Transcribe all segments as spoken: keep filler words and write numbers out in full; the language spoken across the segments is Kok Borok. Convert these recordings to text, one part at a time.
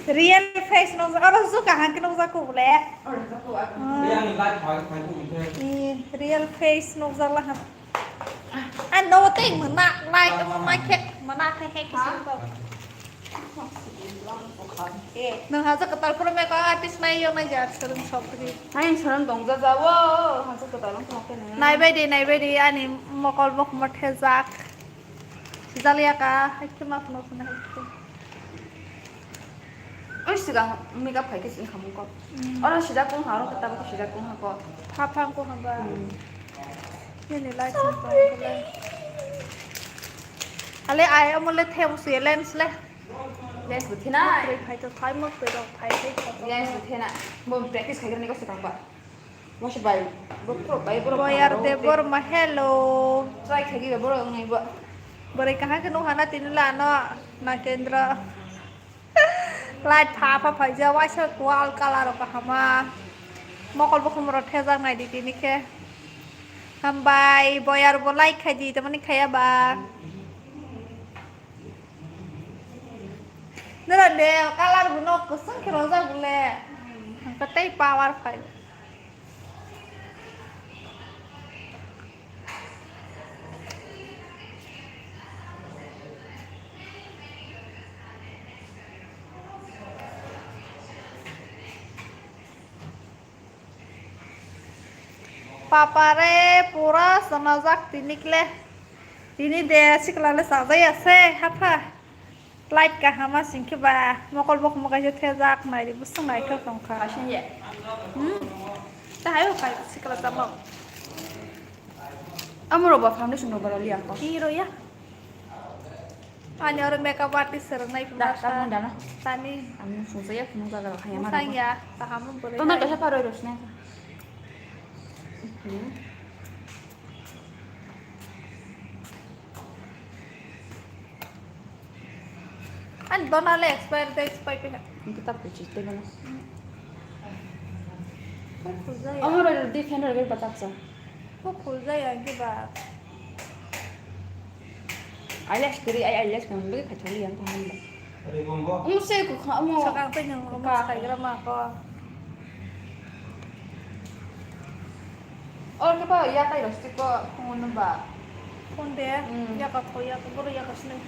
Real face nukjak, oro su kaham khe nukjak kho bole. Oro nukjak kho, ah. Hmm. Yang light phai, phai kho bole. Ni real face nukjak la ham. Ah, no tei mena, light mo mai khe, mena khe he khe. Ha? Sing to. Eh, nang haja katal pura makeup artist nai yo nai jar sarung sok kri. Hai sarung dong ja ja wo, haja katal ang sok khe nai. Nai bai di, nai bai di, ani mokol bok mo thejak. Sijak liya ka, hai khe ma phano phano hai khe. Oi, sigang makeup khai khe sini khamung kok. Hmm. Oro sijak kung ha, oro khe tabuk sijak kung ha kok. Pha pha kung ha ba. Hmm. Nini light so song kung ha ba. Ale ai omo le the usu ye lens le. Lens bo thina. Mokri khai to thai mokri rok khai khai to. Lens bo thina. Bo practice khai rani ko sikang ba. Wasi bai, bo pro bai, bo Boyar de Borma, hello. Try khaigi ba, borok wngnai bo. Borai kaha khe nukha na tini la no, Nakendra. Light pha pha phaijak, waisa wall color rok kahama. Mokol bokhorok thejak nai di tini khe. Hambai, boyar bo like khai di, tamani khaya ba. Nara de, color bo nok kusung khe rojak bole. Hangka tei power phai. Papa re pura sonajak tini kle. Tini de sikla le sajaya se hapha. Light kahama singkhe ba mokol bokma kaisa thejak naidi bwswk naithok tongkha. Kaisa ya. Hmm. Tahai o kai sikla tamo. Amro ba foundation no bara liya ko. Hero ya. Ani oro makeup artist swrwngnai phano da, sa. Da, da, da. Tani. Ang sungsa ya phunuk jaga rok haya ma. Sang ya, kaham bwrwi. Tono kaisa paroi rosne. Hmm. Ani dona le expire date pai pe. Ang kitab ko chiste gana. Ko khujaya. Amro di fan roi batak sa. Ko khujaya ki ba. Eyelash kiri, ay eyelash kiri, bagi kacau liang tahan ba. Omo se ko kha, omo. Sakang tei nang omo ka. Saigra ma ko. Or ke pa ya tai ros ko phone ba. Phone de. Hmm. Ya ka ko ya ko boro ya ka sne.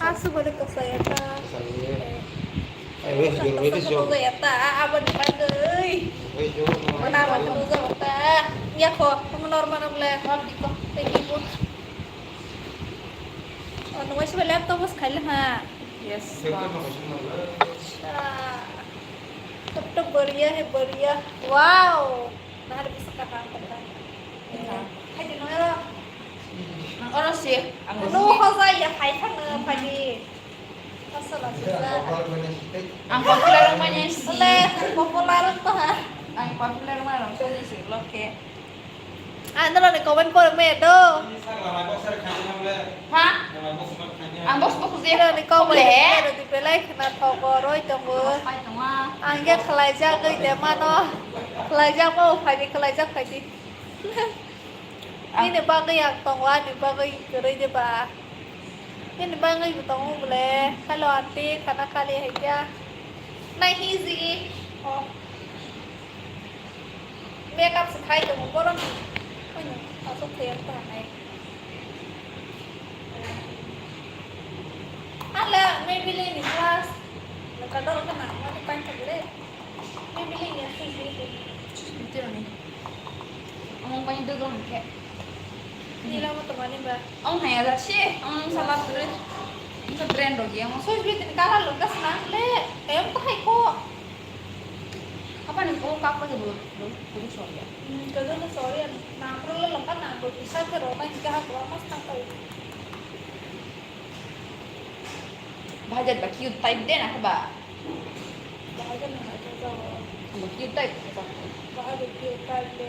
Asu bole kasaya ta. Kasaya. Eh. Ai, wes jor, wes jor. Kasaya ta, aboni bagwi. Wes jor. Mana mana bujo ta. Ya ko, kamu normal na bole. Hap diko. Thank you. Oh, nungwai sibai laptop bos khaile ha. Yes. Laptop bos khaile. Acha. Laptop bariya hai bariya. Wow. Nahar bisa kaham kaham. Iya. Hai di noya. Oro si. Ang no hoja ya hai thang na pagi. Asal asal. Ang popular manya si. Le popular to ha. Ang popular ma rong so si loke. Ah, nalo ni comment por me do. Ha? Ang bos bos je. Nalo ni comment le. Di belai khna thogo roi tongo. Ang ya khlai ja goi de mano. Khlai ja mo phai di khlai ja phai di. Nini bagwi ang tongo, ani bagwi kwrwi de ba. Nini bagwi bo tongo bole. Hello aunty, khana kali hai kya? Nai hi ji. Oh. Makeup se khai tongo borok ni. Oino, asok thayang ta nai. Ala, Maybelline ni class. Nokha doro ka nang mani pain thak le. Maybelline ya, Swiss Beauty. Swiss Beauty roni. Among pain dogro hangke. Nila mo to mani ba. Ong hai ada si, ong salah terus. Ong sa brand rogi, ong. Swiss Beauty ni color lo ka senang le. Kayak to hai ko. Apa ni ko kapa ke bulu bulu sorry ya. Hmm, kayak to sorry ya. Nang perlu lengkap nang bulu bisa ke roma hingga aku amas tak tahu. Bahajat ba cute type de na ba? Bahajat na ba cute type. Bahajat cute type de.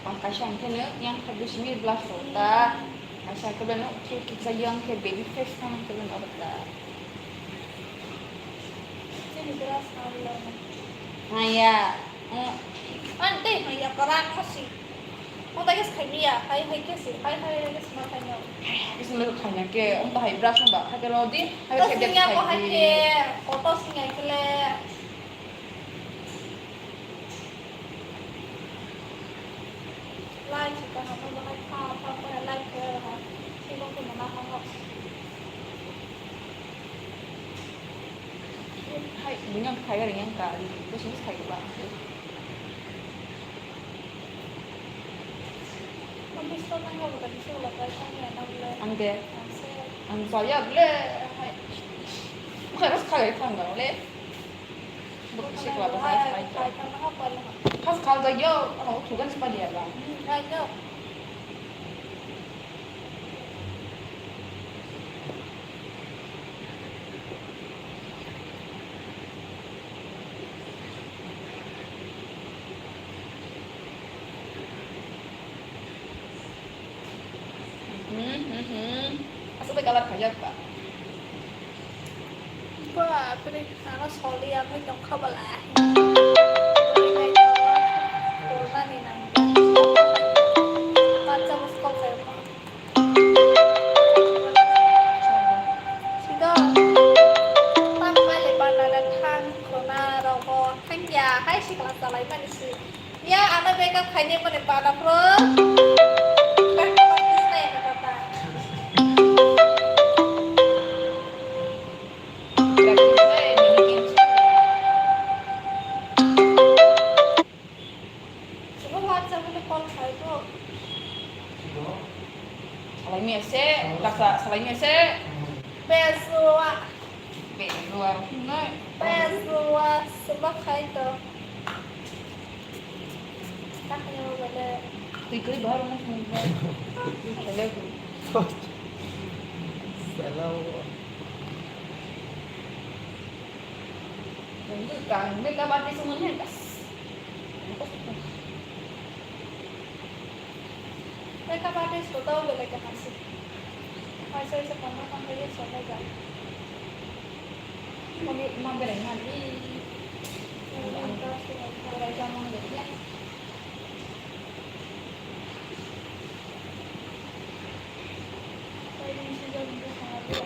Ang kaisa ang khe no yang khe bisingni blush rok ta. Kaisa khe no cute kisa yang khe baby face tang khe no ta. Chini blush ang lo. Ha ya. Ante ha ya karak kasi. Mo ta khe khaimya, hai, hai khe si, hai, hai, hai khe si ma khaimya. Hai, hai khe si ma khaimya khe, wng ta hai brush wng ba, hai khe rw di, hai khe si khaimya ko hai khe, kotor si ngai khe le. Lai si ka hamo bahai pha, pha, pha, lai khe rw ha. Si ko khe mana ha ha. Hai, buino khai ga ring ka, business khai ga ba. Ang de. Ang saya ble. Hai. Bukan harus khai ga thang ga le. Bukan sih kalau saya khai ga. Pas khai ga yo, ang utuh kan sepadi ya bang. Hmm, hmm, hmm. Asal teh kalar khaijak ba. Bapre, ano soli ang tongkha bala. Kurmani nang. Bacha muskol kayo. Sida. Pang pale panda da thang khona rogo thangya hai sikla salai mani si. Ya, ano beka khaini mani panda pro. Beka practice nai na kata. Practice nai, mini game se. Sebo WhatsApp le call khai to. Salai mi ase, laksa salai mi ase. Besua. Besua, no. Besua, sebo khai to. Tak ni mo bole. Tui kri bahar mo sung. Hello. Hello. Nunggu kang, makeup artist mo ne kas. Makeup artist ko tau belai kaham se. Paisa isa pangma pangkha ye sokha ja. Mami ma belai mani. Belai ja mang belai ya. Paisa isa jang bu ha bu.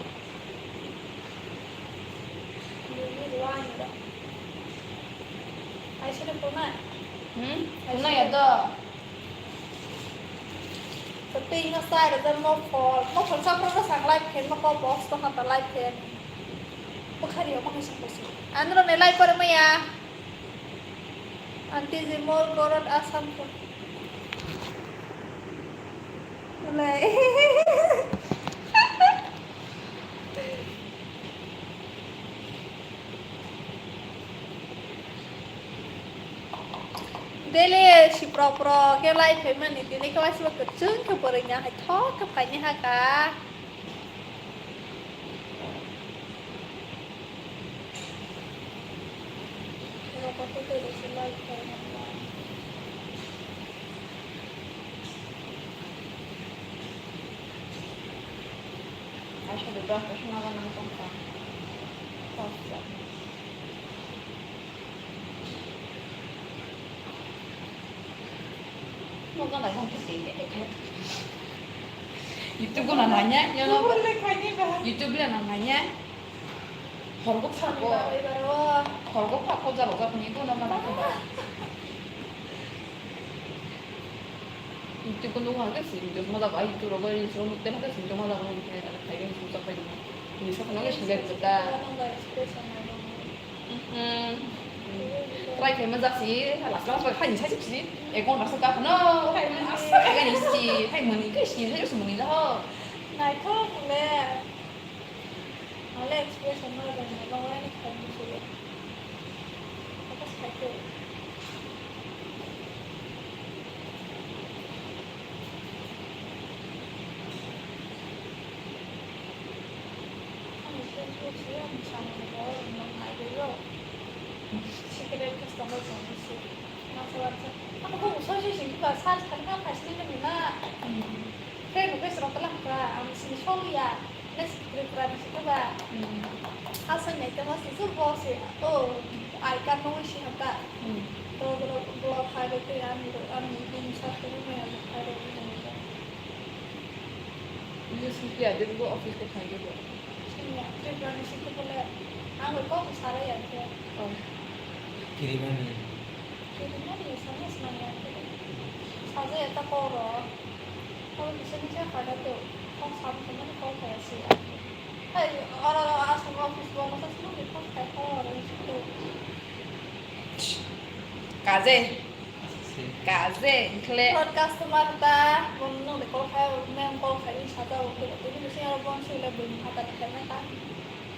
Hmm? Kunai ya do. Tei no sai da mo phol. Mo phol sa pro sa live khen mo ko box to hata live khen. Bukhari mo kisa kisa. Andro ne live kore maya. Aunty ji mol gorot asam ko. Lai. Daily si pro pro khe lai phaimani, tini khe waisa kwchwng khe bwrwi na hai thok khe phaini ha ka. Aswk de brush no swnam nang tong kha. Kosto. Mo gana hong khe tei de khe. YouTube ko na nanya, ya no. YouTube le na nanya. Horgo phako. Horgo phako jalo jak ni ko na mana ko ba. Tei kunu hwnkhe sini tongma jago, ai YouTube rogo reels rok nukte hwnkhe sini tongma jago, hwnkhe khaina sini chappai tongma. Ni sakno khe sini bai kwta. Try khaima jak si, last last bai khaini sai si, ek ghonta se ka phano, khaini si, khai mani khe sini sai si mani da ho. Naithok le. Ale expression no rwngya, nokni ani khaini se. Focus khai khe. Ani Facebook se ani channel bo rwngmang nai rw yo. Secret customer jani se. Masa wansa. Ako bo usai se sing ka search khai ka khai se ni na. Friend request rok tala kha, ang sini soli ya. Next Tripura ni sini ba. Asai nai tama sini bo se. Oh, I can know si hata. Block, block khai bai tei ani, ani room side khe nang ya, khai bai tei nang ya. English ni kaya din bo office ko khai bo. Sini ya, Tripura ni sini ko le, ang bai kok sarai ya khe. Oh. Kirimani. Kirimani sama senang ya khe. Saja ya ta koro. Kalau bisa ni saya kada tu, kok sama teman kok kaya sih ya. Hey, orang-orang asal office bo masa sini kok kaya koro itu. Kaje. Kaje, wngkhle. Fraud customer ta, bono nung de call khai, mem call khai, sajao, tini bisi aro bon sui le bini hata ni khaina ta.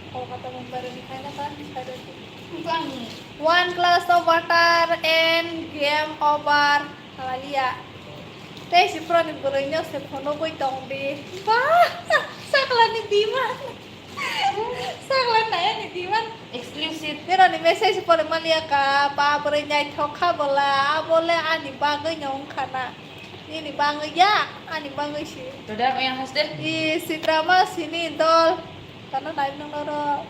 Kolkata Mumbai ni khaina ta, ni khaina ta. Wngkha ang. One glass of water and game over. Hallelujah. Tei si pura ni bwrwi no se phone nugwi tong di. Ba, sakla ni dima. Sakla naya ni diman. Exclusive. Nirok ni message pore maliya ka, ba bwrwi naithok kha bola, abo le ani bagwi no wngkha na. Nini bagwi ya, ani bagwi si. Today ang yang haste. I Sitrama sini dol. Tano nai nang noro.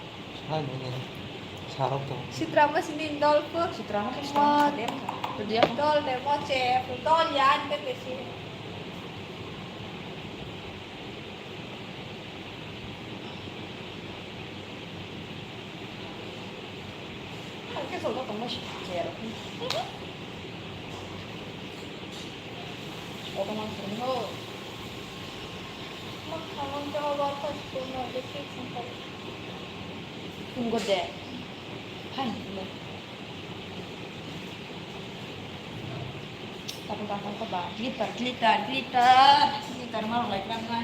Hai nini. Sarok to. Sitrama sini dol pu. Sitrama ke Mon. Today ang. Dol de moche, dol ya ani te pesi. Ang khe solno tongma si chair. Oto man sini ho. Mak khamang khe obar kha school no de sik sing kha. Phone gor de. Hai. Tapos tapos ko ba. Glitter, glitter, glitter. Glitter ma lai kan na.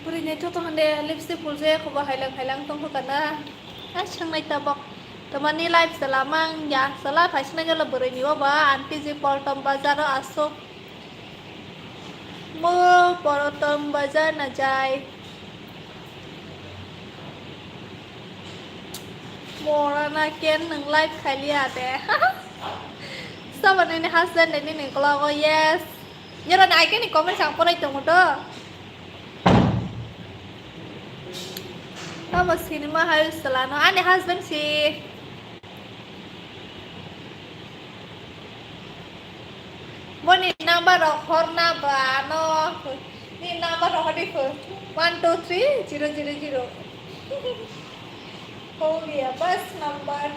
Bwrwi naithok tong hande lipstick phulje, khobo hailang hailang tong kho kana. Ai, sangnai tabok. Tamani live chwla mang ya, chwla phaisinai jalo bwrwi ni o ba, aunty je Poltom bazar o aswk. Mo Poltom bazar na jai. Mora na ken nwng live khailiya de. Sabo nini husband de nini vlog o, yes. Nirok ni aike ni comment sang porai tongo to. Tamo sinima hai chwla no ani husband si. Boni number rok horna ba no. Ni number rok hodi pho. One two three zero zero zero. Holi ya bus number.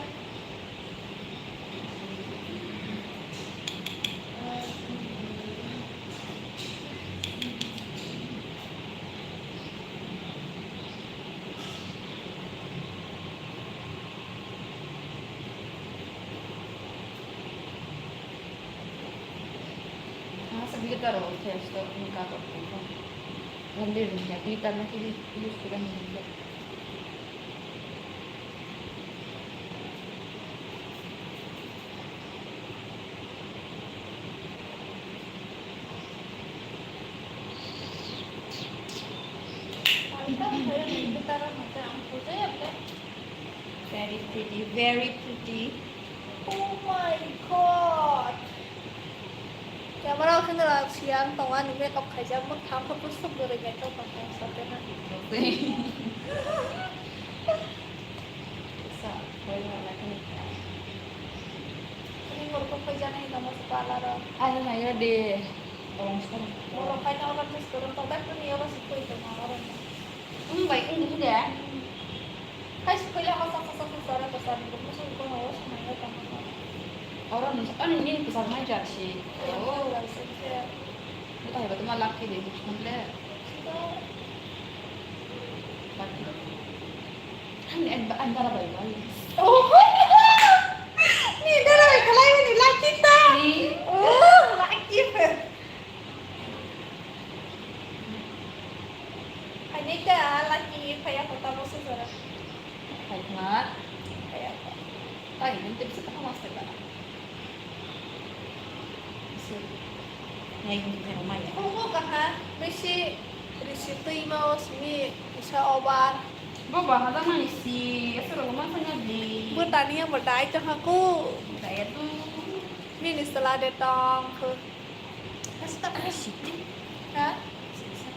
Asa glitter o face to ni ka to ko. Rande rinde glitter na kiri use kira ni. Very pretty, very pretty. Oh my God! Camera o khe no siyan tongo ani makeup khaijak, bwkhang khe bwswk bwrwi naithok tongkha ang satena. Sa, koi wala khe. Ani borok khe khaijak nai tongma se parlour o. Ani naiya de. Borok khaina oro test koro, todai khe ni oro se koi tongma oro. Wng bai wng di de. Kaisa koila kwchak kwchak kwchara kwchar ni muchung kono o swnamwi tongkha. Oro ni, ani nini kwchar mai jak si. Oh. Kwchar se. Buta hai ba tuma lucky de, buji tong le. Lucky. Ani, ani, ani dara bai ba. Oh. Ni dara bai kalai ni lucky ta. Ni. Oh, lucky. Phainai ta, lucky phaiya kho tamo se jora. Phaikha. Phaiya kho. Tai nang tebsa kaham asai bana. Nai nung thero maya. Kho kho kaha, bisi risi twi ma o simi isa obar. Bo ba hada mani si, asa rogo ma sanga di. Bo tani ya bo dai to haku. Dai tu. Nini sala de tong kho. Hasta ka siti. Ha?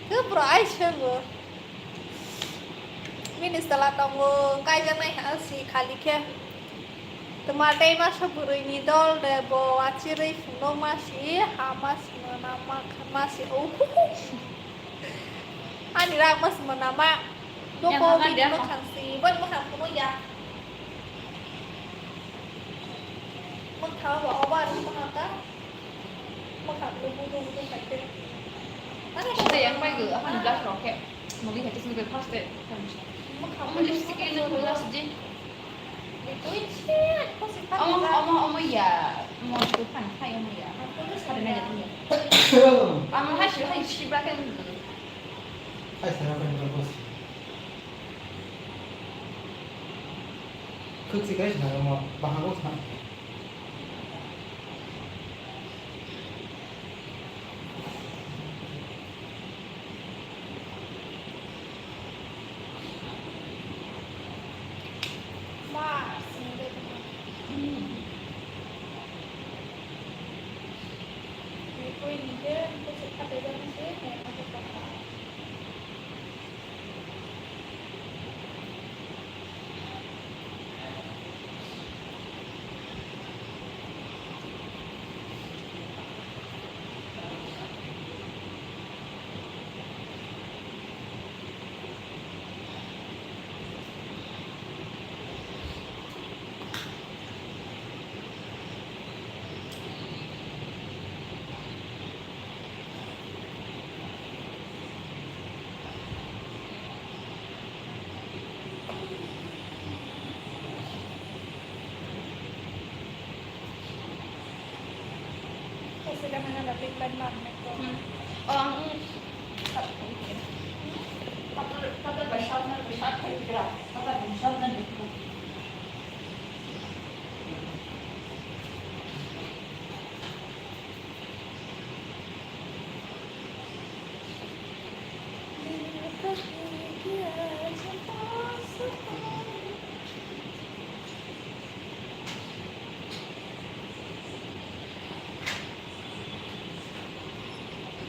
Khe bro ai se bo. Bini sala tongo, kaijaknai ha si khali khe. Tma tei masa bwrwi ni dol de bo achirwi phunuk masi ha mas mwnama masi o. Ani rak mas mwnama. Bo ko bini mwkhang si, boni mwkhang phunuk ya. Mwkhang bo obar mwkhang ta. Mwkhang bo budu budu khai te. Ani Sida yang pai gw, apan blush rok khe. Muli hai tisni bai first day. Omo lipstick ini pura sejeng. Omo, omo, omo ya. Omo tu pan khai omo ya. Ada na jatuh ya. Omo hai si, hai si bra kan. Hai sana kan bos. Kuk si guys na omo bahang bos na.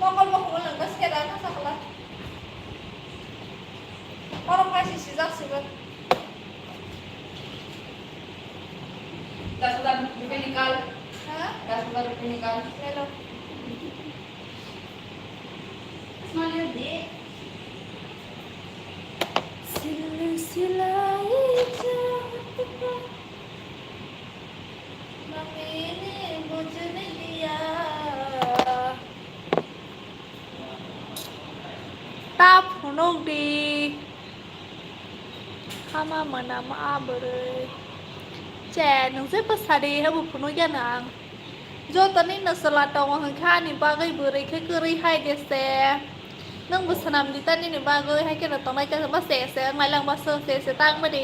Mokol mokol nang gas keda nang sakala. Oro phai si sijak sibo. दस हज़ार रुपये निकाल। हाँ? दस हज़ार रुपये निकाल। ले लो। Smile दे। सिलसिला ये चाहत का मैंने बुझ लिया। Ta phunuk di. Hama mwnama a bwrwi. Che, nwng je bwsa di, habo phunuk ya nang. Joto ni no chwla tongo hwnkha ani bagwi bwrwi khe kwrwi hai de se. Nwng bo swnam di ta nini bagwi, hai kheno tongnai ta ba se se wng lai lang ba se se ta wng ba di.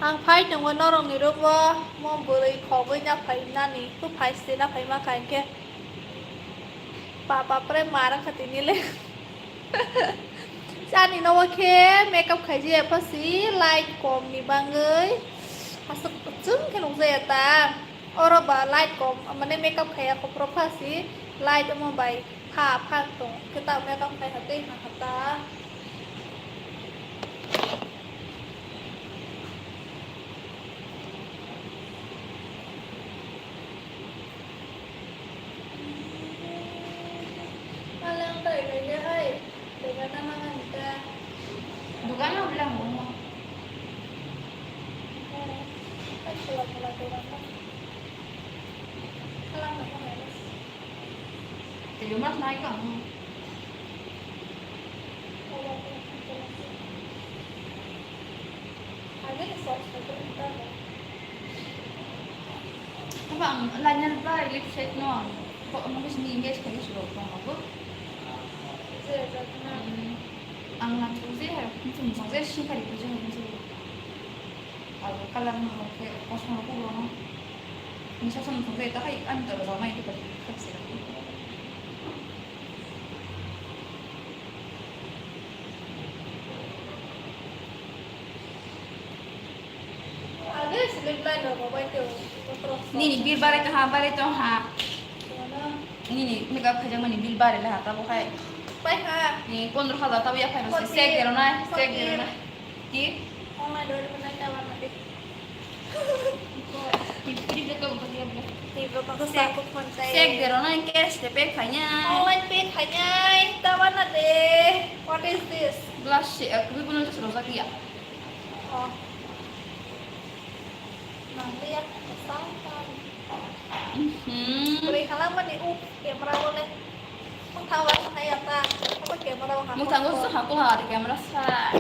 Ang phai tongo norokni room o, mo bwrwi khogwi na phai nani, khe phai se na phai ma kha hinkhe. Papa pre mar wngkha tini le. Chani nogo khe makeup khaijaya pha si light kom ni bagwi aswk kwchwng khe nukjaya ta. Oro ba light kom, mane makeup khaiya kokrok pha si light omo bai pha pha tong khe ta makeup khai ha tei ha ha ta. Malang tai kaiya hai. Dukan na bilang mo. Telyo mas nai ka mo. Apa ang lanyar ba lipstick no. Kok mo sini engage kali suruh kong aku. Ang nang tu sih, mungkin saya sih kali kerja mungkin. Abo kalar no khe kosom rok kubro no. Ni sason thung khe ta hai ani toro ba mai khe khap se. Nini bill barai tong ha, barai tong ha. Nini makeup khaijak mani bill barai le ha tabo hai. Pai ha. Ni pondro hajar tabo ya phai no se. Check dero nai, check dero nai. Ki? Online order nai ta wan na. Tibro kok sa kok phone tai. Check de rona cash de pay khainai. Online pay khainai. Tawana de. What is this? Blush se, uh, kubi kuno just rojak ya. Oh. Nang liya, kesal kan. Hmm. Beri kalam mani, uh, camera boleh. Mung thawa saya ta. Apa camera wahang? Mung tanggo su hapo ha, di camera sa.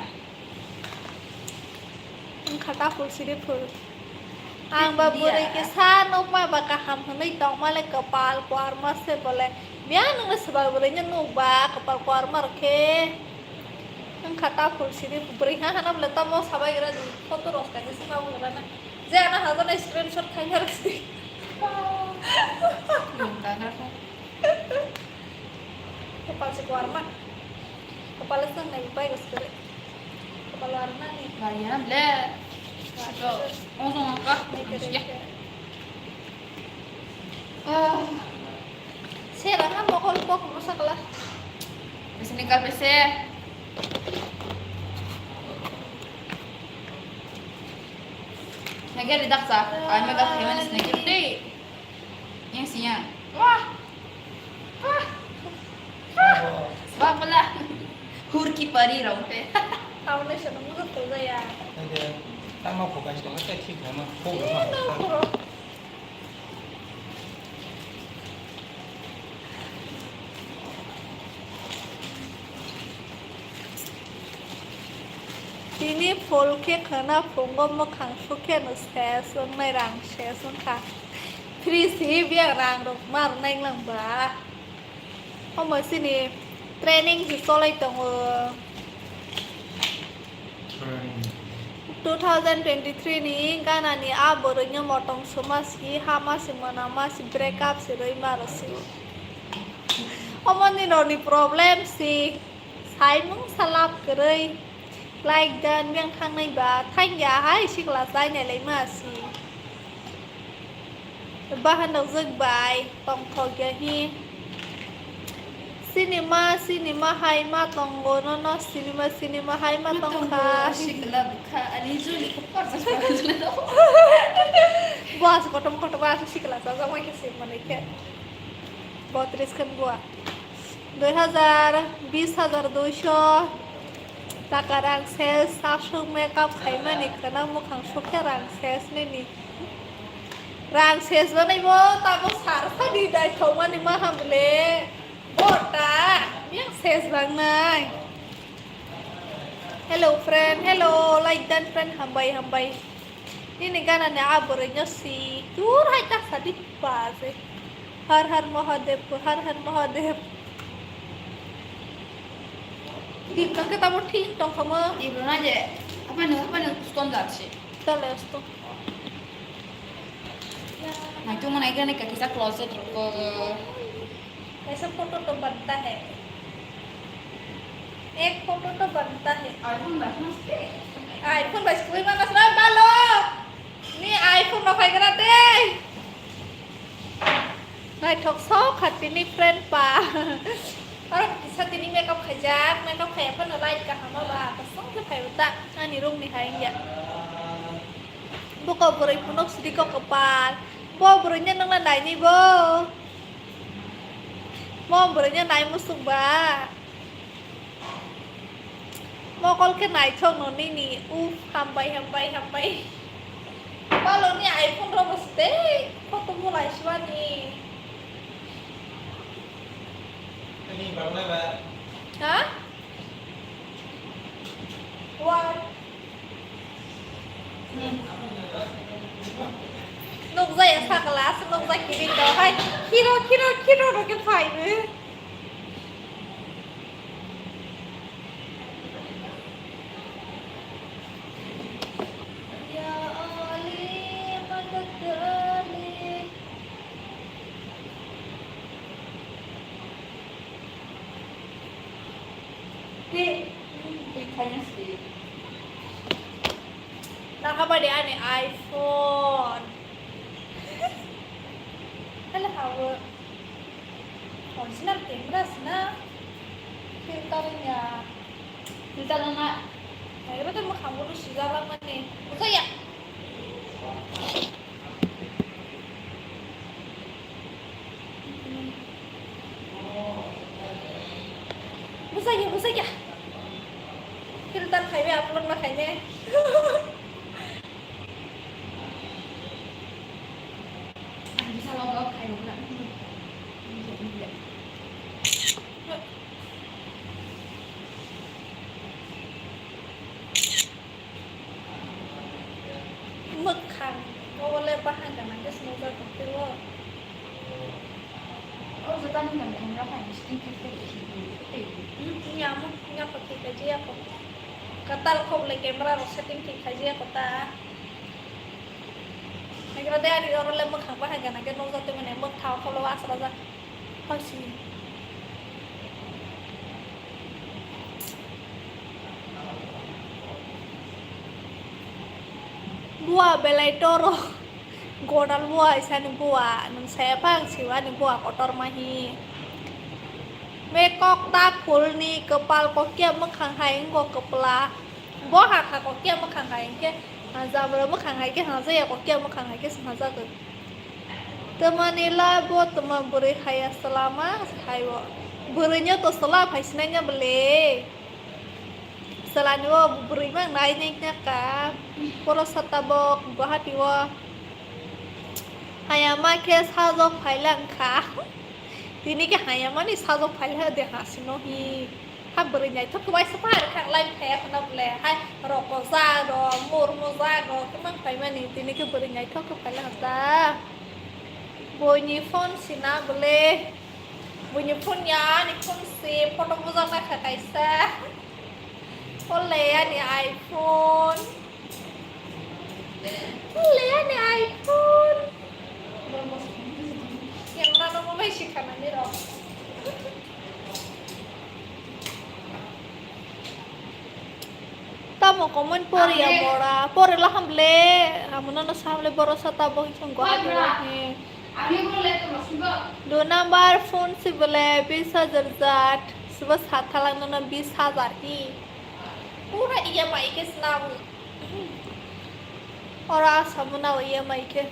Wngkha ta phul siri phul. Ang ba bwrwi kisa nukma ba kaham hwnwi tongma le kwpal kuarma se bole. Mia nwngno swbal bwrwino nukba kwpal kuarma rw khe. Wngkha ta phul siri bwrwi ha hana bole tamo sabai gra di photo rok kani sima bwrwi na. Je ana hajaknai screenshot khaina rw si. Kwpal se kuarma. Kwpal se nai bai gos kre. Kwpal arma ni. Bariya ble. Ojong ka. Ah. Sera ha mokol kok masa kala. Pese nikal pese. Nagari daksa. Ay, madak hewan is nagari. Yang siya. Wah. Wah. Wah, pala. Hur ki pari rong pe. Foundation mo to ya. Tama ko guys, tama ta thik na ma. Ko Eh, no, bro. Tini phol khe khwna phungo mwkhang sukhe no ses wngnai rang ses wngkha. Free si biyang rang rok mar nai lang ba. Omo sini training si cholai tongo. Two thousand twenty-three ni Ghana ni a bwrwino motong suma si, hama si, mwnama si, break up si, rwi ma rw si. Omo ni rok ni problem si, saimung salap kwrwi, like dan beng thangnai ba, thangya hai sikla chai nai lai ma si. Bahan rok jwk bai tongthok ya hi. Sinima, sinima hai ma tongo, no, no, sinima, sinima hai ma tongkha. Sikla bwkha, ani juli ko parsa parsa juli do. Bo as kotom kotom as sikla sa jama ke sim mane ke. Botris khan bua. Dui hajar, bis hajar duisho taka rang ses, sasuk makeup khaimani khwna mwkhang sukhe rang ses nini. Rang ses banai bo tamo sar sadi dai thokmani ma hamle. Bota, yang ses bangnai. Hello friend, hello, like dan friend, hambai, hambai. Nini gana ni a bwrwino si, tur hai ta sadi ba se. Har Har Mahadev, Har Har Mahadev. Tibro khe tamo thik tongkha mo? Tibro na je, apa no, apa no stone jar se. Tale stone. Naitu mana ikan ni kakisa closet ko. ऐसा फोटो तो बनता है, एक फोटो तो बनता है। iPhone bai sukui manas na balo. Ni iPhone no phaigra tei. Naithok sok kha tini friend pa. Aro kisa tini makeup khaijak, makeup khaiya phano light kaham ba, kosong khe phaibo ta ani room ni hai ya. Buko bwrwi phunuk sidi ko kwpal. Bo bwrwi ni nang na naini bo. Mo bwrwi ni nai musuk ba. Mokol khe naithok no nini. Uf, hambai, hambai, hambai. Balo ni iPhone rogo se tei photo bulai swani. Ha? Wa. Nukjaya sakla, aswk nukjak kiri to. Hai, khiro, khiro, khiro rokhe phaibo. Ya Ali, madad Ali. Ti, ti khanya si. Nakabadi ani iPhone. Hello, how? Original camera sina. Filter ya. Filter na. Ayo, betul mau kamu tuh sih, mani. Buka ya. Busa ya, busa ya. Filter khai be upload ma khai ne. Ang bisa logo khai rok na. Mwkhang, o le bahai gana khe swngjak tong phiro. O juta ni nang thang ra phai sting tik tik. Hmm, nya mo, nya ko thik kha jiya ko. Katal khok le camera rok setting thik kha jiya ko ta. Nagra de ani oro le mwkhang bahai gana khe nukjak twi mane mwkha o kholo asra jak. Hasi. Bua belai toro. Godal bua isani bua. Nung saya phang siwa ni bua kotor mahi. Me kok ta phul ni kwpal kokya mwkhang hai wngkha kwpla. Bo hakha kokya mwkhang hai wngkhe. Jabra mwkhang hai khe hajaya kokya mwkhang hai khe hajagwi. Twmani la bo twma bwrwi haya swlama hai o. Bwrwino to swla phai sinai na bwle. Swlani o bwrwi mang nai nai na ka. Poro sata bo Guwahati o. Haya ma khe sajok phai lang kha. Tini khe haya mani sajok phai lang de ha sino hi. Ha bwrwi naithok khe waisa phai rwkha, lai phaiya khwna bwle. Hai roko ja rok, murmu ja rok, khe mang phaimani, tini khe bwrwi naithok khe phaila hwnda. Boini phone sina bwle. Boini phone ya, ani phone si, photo bujak naikha kaisa. Phone le ani iPhone. Phone le ani iPhone. Camera no mo bai sikha nani rok. Tamo comment pori ya bora, pori la hamle, amo no sam le boro sa tabo hi song Guwahati wa he. Do number phone si bole bis hajar jat, suba sat thalang no bis hajar hi. Pura iya mai ke snabu. Ora asamu na iya mai ke.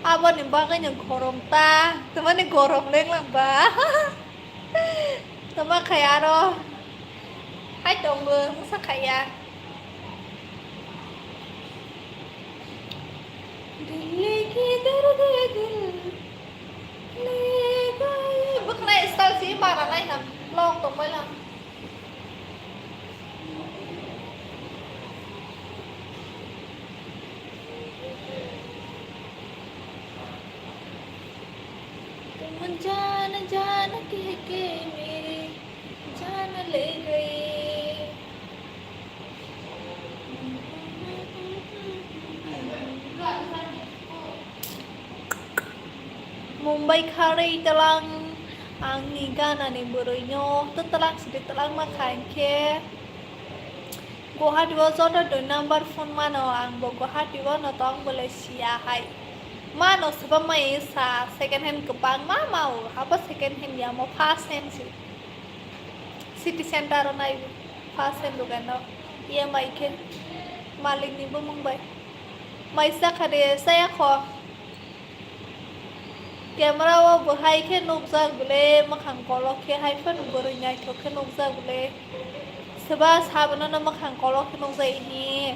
Aboni bagwi no gorom ta, tamani gorom leng lang ba. Tama khai aro. Hai tongbo, masa khaya. Dil ki darde dil le gaye. Bwkhnai style si bara nai na. Long tong bai lang. तुम जान जान कह के मेरी जान ले गए। Mumbai kharwi tlang, angni ganani bwrwino twtlang sidi twlangma kha hinkhe. Guwahati o joto dui number phone mano, ang bo Guwahati o no tong bole siya hai. Mano swbamai sa second hand kwbangma mao, abo second hand ya mo first hand si. City center o nai first hand dukan o E M I khe malik ni bumung bai. Mai sa kha de saya kho. Camera o bo hai khe nukjak bwle, mwkhang kolok khe hai phano bwrwi naithok khe nukjak bwle. Swba sabono no mwkhang kolok khe nukjak hi.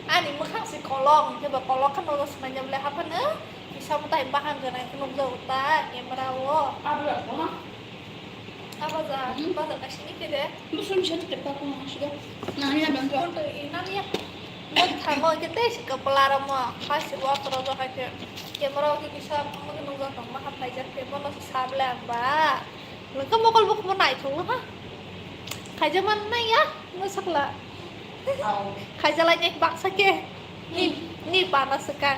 Ani mwkhang se kolok, hwnkhe bo kolok khe nukjak swmanya bwle, haphano kisa mwtai bahang gwnang khe nukjago ta camera o. Abo ja, hmm, bazar kaisa ni khe de. Busum se te pa ko ma sida. Nani ya bang ko. Nani ya. Mo thamo ke te se kapala ro mo. Ha se wa pro jo ha ke. Camera ke bisa mo ke nungja tong ma ha phai ja ke mo no sabla ba. Lengka mokol bok mo nai thong ha. Khaija man nai ya. Mo sakla. Khaija lai nai baksa ke. Ni, ni pa na saka.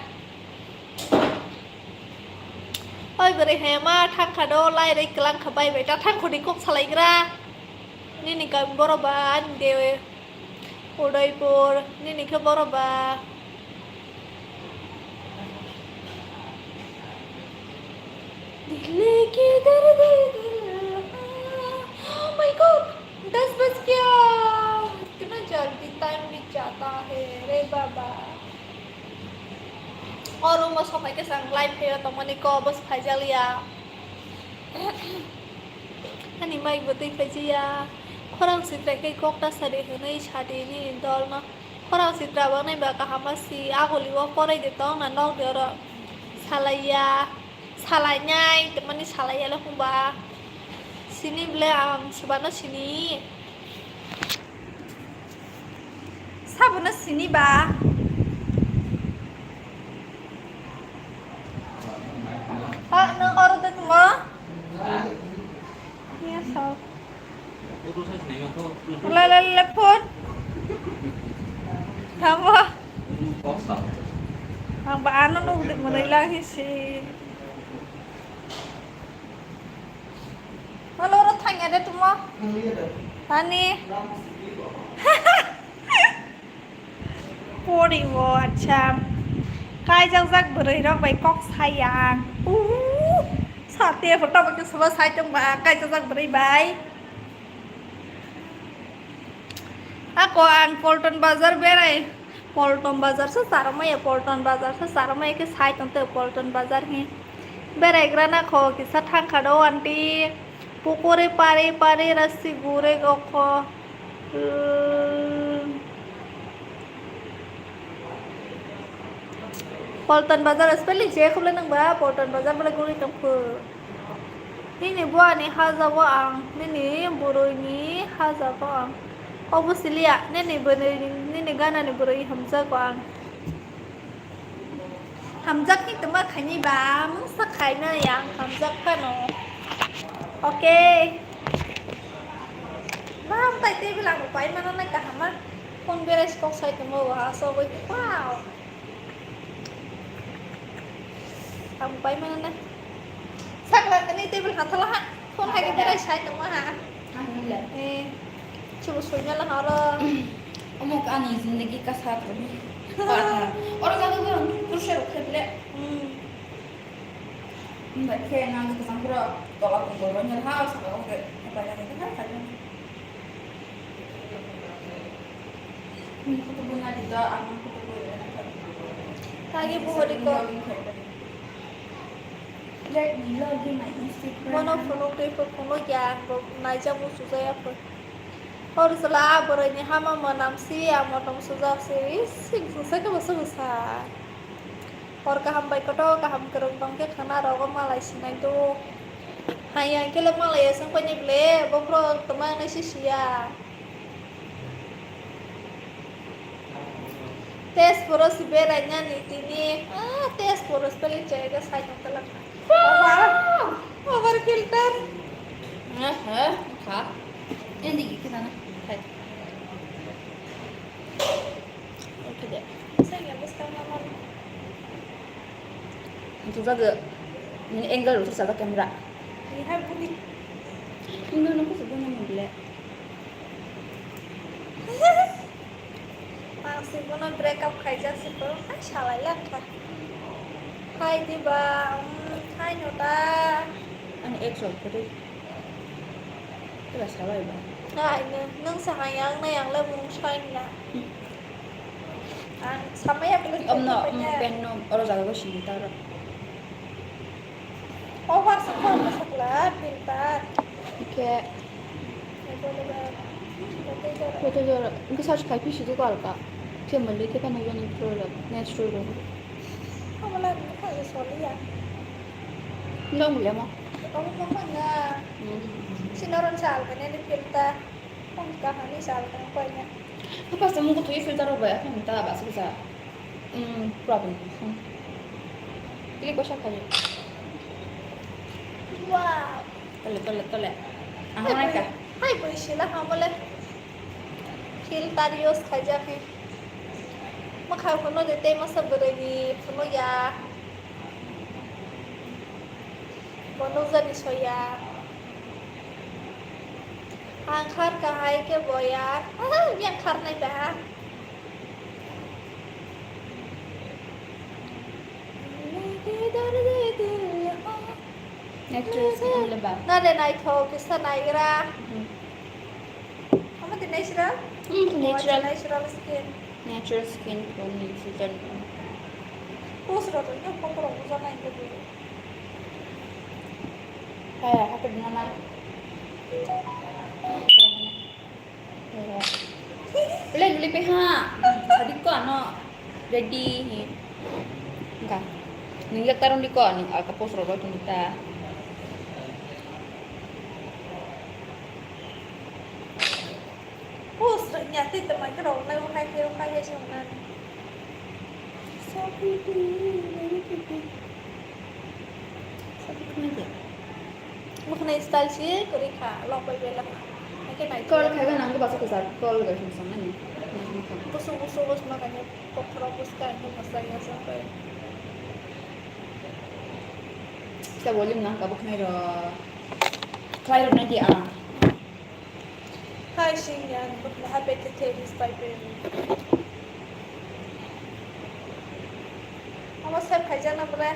Oi bwrwi hai ma thang kha do, lai rwi kwlang kha bai bai ta thang khoni kok salai gra. Nini kam boro ba ani de Udaipur, nini khe boro ba. दिल की दर्द दिल, oh my God, दस बज गया, इतना जल्दी टाइम बीत जाता है रे बाबा। O room o sopai khe chwng live phaio tongmani kok bwswk phaijak ya. Ani mai bo twi phaijaya. Khorang sitra khe kok ta sari hwnwi sadi nini dolno. Khorang sitra bo nai ba kaham si aguli o porai de tong na nok de oro. Salaiya. Salainai, temani salaiya le hwnba. Sini ble ang subano sini. Sabono sini ba. Ha, nang oro de tumo? Ya, so. La, la, la, phone. Tamo. Ang ba ano nuk de mo dai lang si. Halo, oro thangya de tumo. Ani. Pori o, acha. Kaijak jak bwrwi rok bai kok sayang. Uhu. Sate photo bo khe soba sai tong ba, kaijak jak bwrwi bai. Ako ang Polton bazar berai. Polton bazar se charwmaya, Polton bazar se charwmaya khe sai tongte Polton bazar hi. Beraigra na kho kisa thangkha do aunty. Pukore pare pare rasi gure gokho. Hmm. Polton bazar spelling se khule nang ba, Polton bazar bole guri tongkho. Nini buani hajago ang, nini bwrwini hajago ang. Obo siliya, nini bwrwi, nini ganani bwrwi hamjago ang. Hamjakni twma khaini ba, mungsa khaina yang hamjak phano. Okay. Mam tai table ang pai mana nai kahama. Phone berai kok sai tongmo wa so goi. Wow. Ang pai mana na. Sakla kani table hathala ha. Phone hai ke berai sai tongma ha. Eh. Chubu soi mela horo. Omo ani zindagi ka saath rahi. Oro jaga ko kurse rokhe ble. Hmm. Mbak khe nang ke sang pura tola pun goro nyel ha sa ko ke. Apa ya ke ha sa. Kage buhori ko. Let me log in my Instagram. Bono phunuk twi phunuk ya, ang bo naijak bo sujaya phun. Hor jwla bwrwini hama mwnam si, ang motom sujak si, sing singsa khe bo sung sa. Hor kaham bai kotor kaham kwrwng tong khe khwna rogo malai sinai do. Hai ang khe le malai ya sung paini ble, bokhorok tongma nai si siya. Tezpuro si berainani tini, ah, Tezpuro spelling chaya khe sai tong talak. Wow! Over filter. Aha, kha. Ini kita na. Hai. Oke deh. Saya nggak bisa ngomong. Itu jaga. Ini angle itu salah kamera. Ini hai budi. Ini nunggu sebenarnya beli. Ang si bono break up khaijak si bo, hai salai lang kha. Hai diba, um, hai no ta. Ani ex rok kwrwi. Kela salai ba. Hai no, nung sa hai ang nai ang le mung sai na. Hmm. Ang samaya bele. Om no, pen no, oro jaga ko sini ta oro. Over sa kha sakla filter. Oke. Kotor jora. Engke search khai phi sudu ko alka. Khe mali khe tamo natural, natural. Amala kha soliya. Nong lemo. Kamu mama na. Hmm. Sinoran sa alka ne filter. Kung kahani sal kang koi na. Apa sa mung kutui filter rok bai, apa minta ba sa sa. Hmm, problem. Hmm. Pilih kau siapa ni? Wow. Tole, tole, tole. Ang mana ka? Hai boy sila hamole. Filter use khaijak ni. Makhai phono de tei masa bwrwi ni phono ya. Bo nukjani soya. Ang khar kahai khe boya. Ah, yang khar nai ba. Natural skin le ba. Nale naithok kisa naigra. Hmm. Omo twi natural? Hmm, natural. Natural skin. Natural skin tone ni filter. Pus rok ni kokoro buja nai ko. Hai, hai ko dina na. Len uli pe ha. Sadik ko ano ready hi. Ga. Ning jak taron di ko ning alka post ro ro tung ta. Post nya te te mai kro nai ukai he ukai he sung nan. So pretty, very pretty. Mukhnai style si kwrwi kha, lok bai belak. Haikhe nai. Call khai gana ang basa kwchar call bai sung sung nani. Busu busu bus ma kanya kokhoro bus ka ang basa ya sung bai. Sa volume nang ka bukhnai ro. Khlai ro nai di a. Hai sing ya, bukhnai ha pete te is bai pe. Ama sep khai jana bre.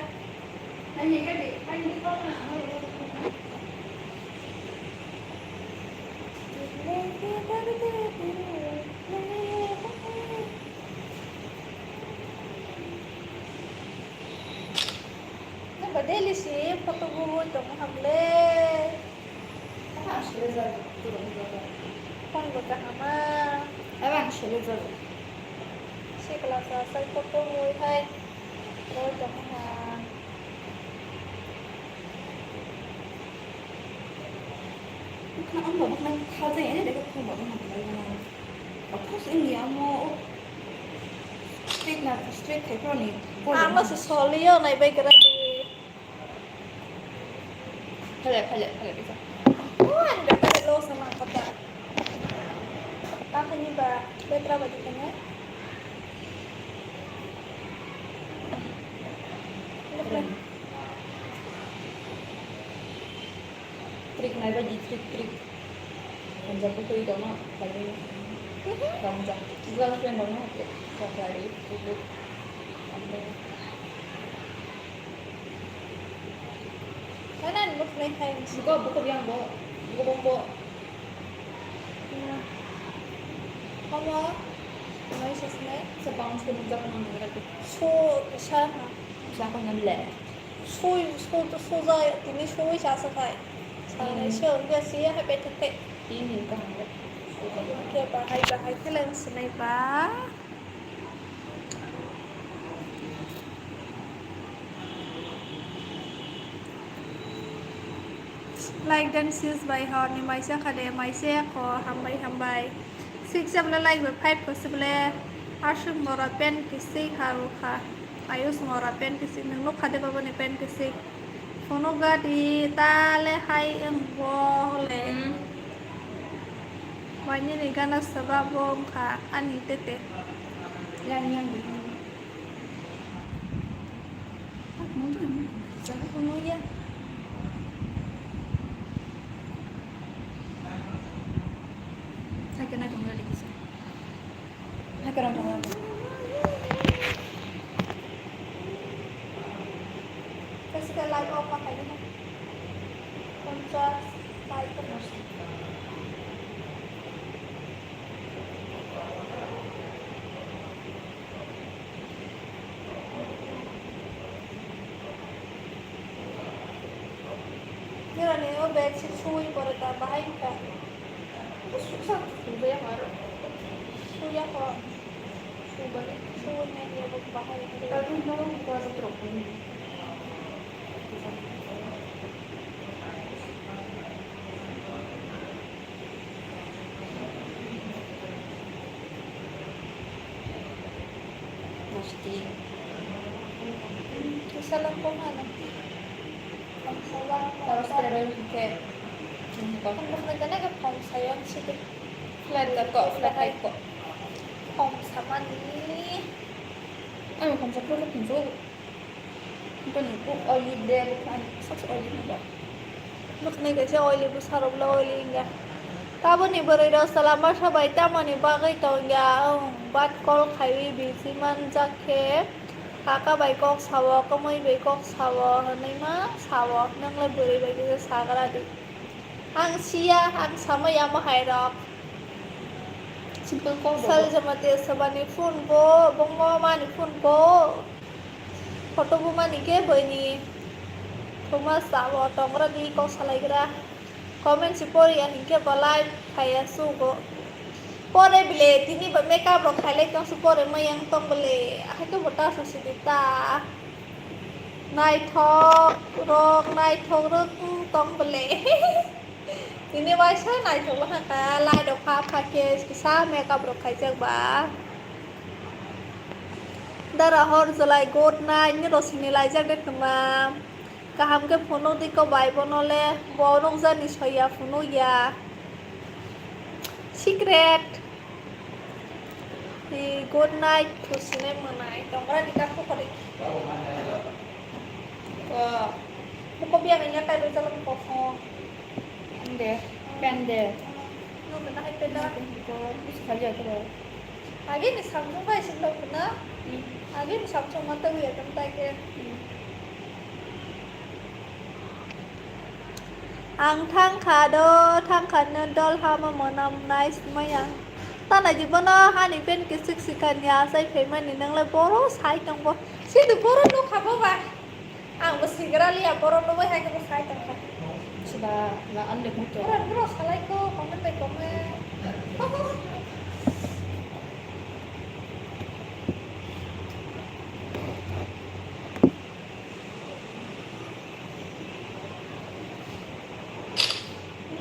Daily si photo bo tong hamle. Phone bo kahama. Abang sele jalo. Sikla sa sai photo bo hai. Bo tong ha. Bukna ang bo bukna kha jai ani deka phone bo bukna kha jai. Of course, ini amo straight na straight khai pro ni. Amo se soliyo nai bai kra di. Phele, phele, phele, bisa. Oh, ang da phele lo sama kota. Takhani ba betra ba dikene. Trik nai ba di trik trik. Panjab ko tui dono, kali. Panjab. Girlfriend dono, okay. Chocolate, food. Kanan muknai hai. Buka, buka biang bo. Buka bombo. Mama, mai sasne. Sa bounce ko nujak nang nang. So, sa ha. Sa ko nang le. Sui, so, so ja, tini sui sa sa kai. Sa ne, hmm. So, ga si ha pe te te. Tini ka ha. Ke ba hai ba hai te lang sinai ba. Like dan sis bai horni maisa khade maisa ko hambai hambai. Six jabla like bai five ko sibole asuk mora pen kisi kha ukha. Ayus mora pen kisi nang nuk khade babo ni pen kisi. Phunukgadi ta le hai wng bo le. Hmm. Wainini gana swba bo wngkha ani tete. Yang, yang, yang. Phunukya. Hai kena tong lagi kisa. Hai, karang tong lagi. Kasi ka live off pa kayo na. Kontra live pa mo. Nirani o bed sheet sui pore ta bahai ka. Suksa sujaya haro. Suya ho. Subari. Sui nai ya bo bahai. Tadu no ko sa trok ni. Masti. Salam ko mana? Taros teroi ke. Ang bakal gana ka phone sayo ang sidi. Flat ka ko, flat ka ko. Phone samani. Ang phone sa ko phone sa. Bwkhanai kaisa oily bwsarok le oily wngya. Taboni bwrwi rok chwla masa bai tamoni bagwi tongya, wng, bat kol khaiwi busy manjak khe, kaka bai kok sao, kwmwi bai kok sao, hwnwi ma sao, nwng le bwrwi bai kisa sagra di. Ang siya, ang samaya mahairok. Simple call bo. Sal jama te sabani phone bo, bongo mani phone bo. Photo bo mani ke boini. Thomas sabo tongra di kok salaigra. Comment si pori ya hinkhe bo live khaiya sugo. Pore bile tini ba makeup rok khailai tong su pore mayang tong bole. Ahai to bo ta su sidi ta. Naithok rok, naithok rok wng tong bole. Tini waisa naithok wngkha ka light rok pha pha khe kisa makeup rok khaijak ba. Dara hor jolai good night ni rosini laijak de tongma. Kaham khe phunuk di ko bai bono le, bo nukjani soya phunuk ya. Secret. Hi, good night, thusinai mwnai. Tongra di ta khokori. Ko. Buko biya nanya kai rujak ni kosong. Ande, pende. Nung kena hai penda. Ko, bisa saja ko. Agi ni samsung bai sing dok na. Hmm. Agi ni samsung mata wi atam tai ke. Hmm. Ang thangkha do, thangkha no dol hama monam nice maya. Tana jibono hani pen kisik sikhan ya sai phaimani nang lai boro sai tong bo. Sidu boro nukha bo ba. Ang bo sigra liya, borok nugwi hai khe bo sai tongkha. Siba la ande muto. Borok, borok salai kho, comment bai comment.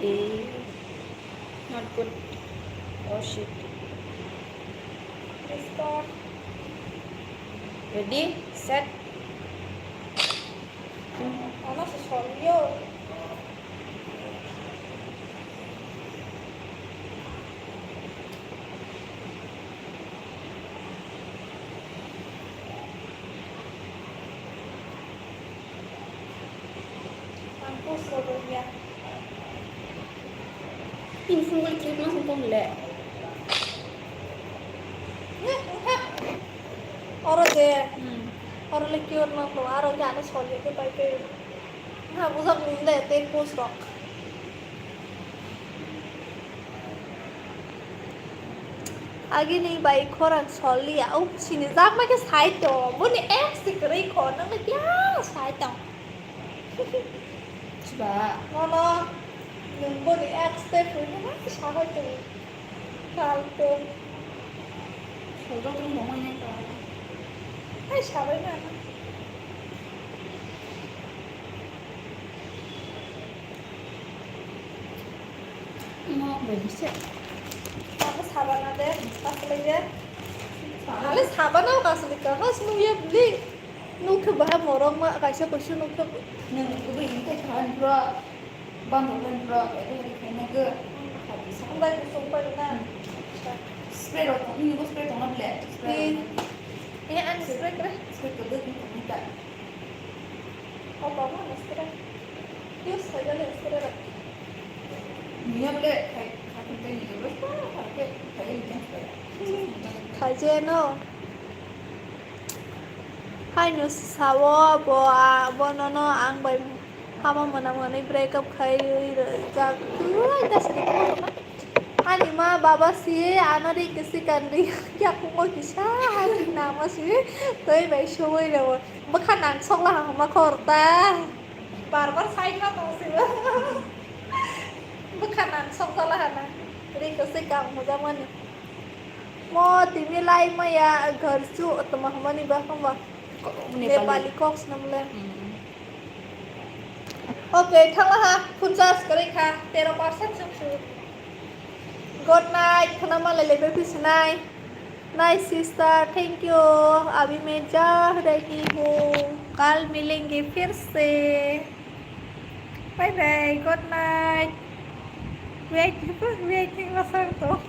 Eh, not good. Oh shit. Restart. Ready, set. Ano se solyo. Ang post ko ya. Ini phone ko click mas tong le. Oro de. Hmm. Oro le kior nang ko aro ya no solyo ke pai ke. Ha bujak nung de te post rok. Agini bai khorang soliya. O sini jakma khe sai tong. Boni ex se kwrwi kho. Nang le biya sai tong. Siba. Nono. Nung boni ex te kwrwi khe ma sa hoi tong. Faltu. Sojak rung bo manya ka. Hai sabai na. Mo bai se. Ako sabana de, kasle ye. Ale sabana kasle ka, has mu ye bli. Nukhe baha morok ma kaisa kaisa nukhe. Nung kubui hingke khan bro. Bang bang bro, ede ede khaina go. Hambai kusung pai na. Spray rok tong, ini go spray tong na ble. Spray. Eh, ani spray kre. Spray ko dek ni tong ta. Oh, baba, spray. Use khai gale spray rok. Niya ble khai khai kunta ni go. Khai khai khai ni jang spray. Khaje no. Hai no sawo bo a bo no no ang bai. Hama mwnam hwnwi break up khai rwjak. Twi ta sidi khorokma. Ani ma baba si ano ri kisi kan ri yakungo kisa ani nama si twi bai sogwi rwo. Bwkha nang sokla hama khor ta. Bar bar sai ma tong si. Bwkha nang sokla hana. Ri kisi kan mujamani. Mo timi lai maya ghar chu tama hamani ba hamba. Nepali. Nepali kok swnam le. Hmm. Okay, thangla ha, phone charge kwrwi kha, tero percent swk swk. Good night, khana malai lepe phi swnai. Nice sister, thank you. अभी मैं जा रही हूँ, कल मिलेंगे फिर से. Bye bye, good night. Waiting, waiting, masang to.